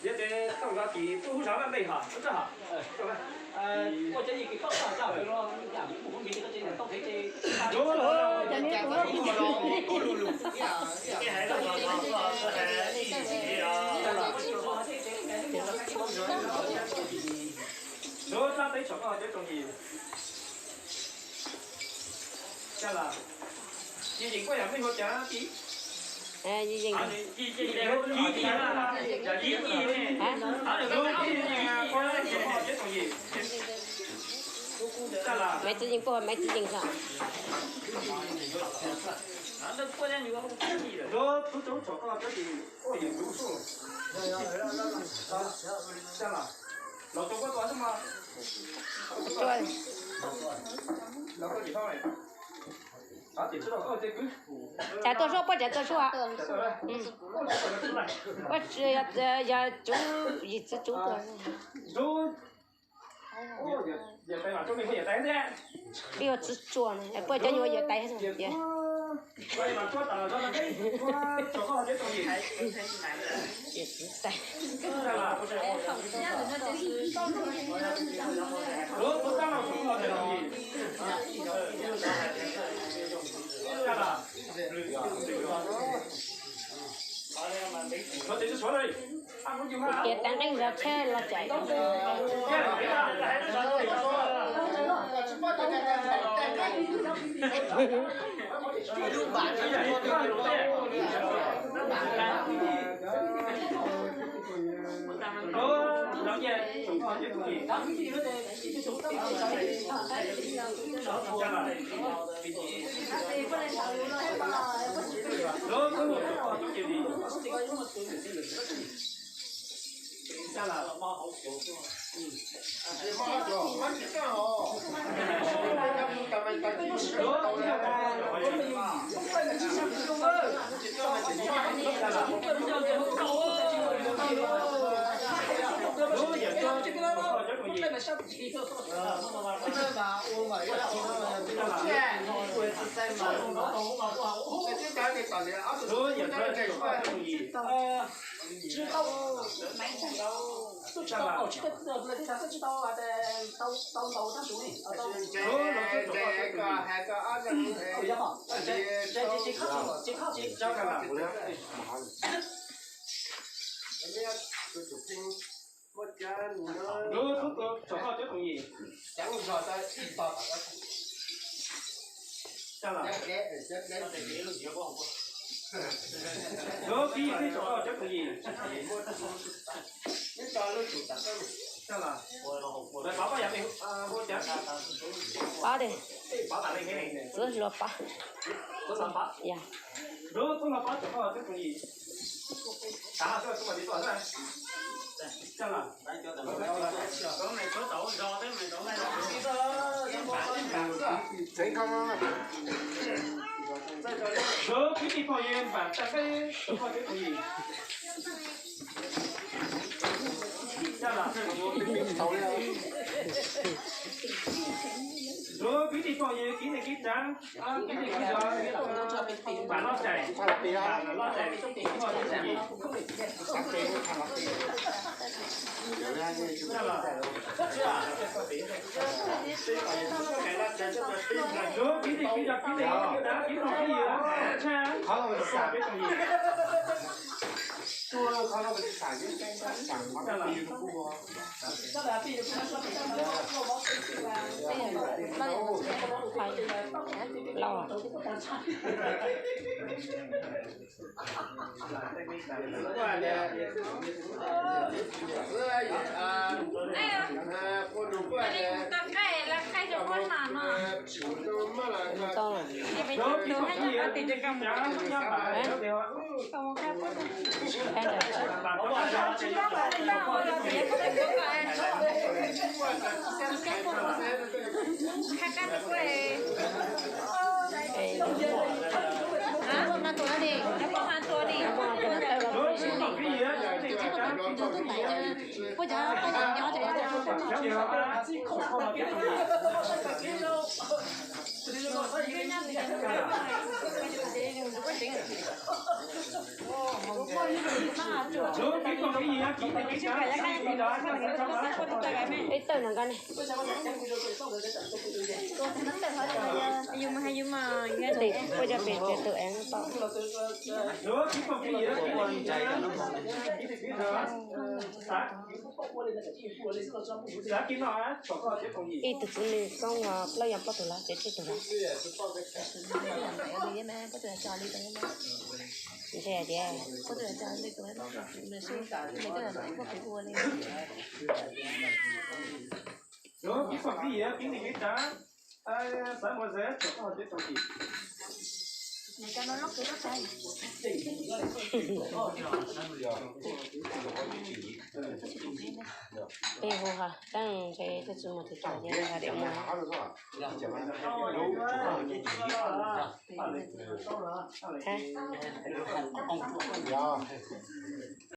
Yog tes tau zov ces tuaj hub zov laj ntej hos, Ntuj, tab teb tsom koj cov tsoom yim. Caj las, Yij Yees koj yam mej hu cas tij? Yij Yees, Yij Yees, Yij Yees, Yij Yees, Yij Yees, Yij Yees, Yij Yees, Yij Yees, Yij Yees. Caj las, Maiv Txiv Yees, puas Maiv Txiv Yees xwb? Ntuj, tub tub tsom koj cov tsoom yim. Caj las, los tau koj tua xwb mas. Tsav tuaj suab, puab tsav tuaj suab. Puab tsis yog, yog tsoom yim txwv tsuv tuaj. Peb ua txwv tsuag no, puab cov nyuag yawm tais. Ces teev qeej zog tsheb los cais. Tsis tau, tsis tau, tsis tau, tsis tau, tau ntaus tab sus. Lub tub tsom koj cov tsoom yim. Lub tub tsom koj cov tsoom yim. Pab de, txwv hluas pab. Lub tub hluas pab tsom koj cov tsoom yim. Lub kwv tij phooj ywg npam tag peb tsom koj cov tsoom yim. Lub kwv tij phooj ywg kiv neej kiv tsav, kiv neej kiv tsav, npam loj tsaim, npam loj tsaim, lub kwv tij kiv tsav, kiv neej kiv tsav, kiv neej kiv tsav, tshaj, peb tsoom yim. Peb tawm no nka ne. Tes ua cov pem tias tus ev tau. Ib tug txiv neej koob los plaub yog plaub tug lawm, tsev tsib tug lawm. Ntshe tias peb hu ha teeb ntshe twb tsis muaj tus tau thiab ha de muag.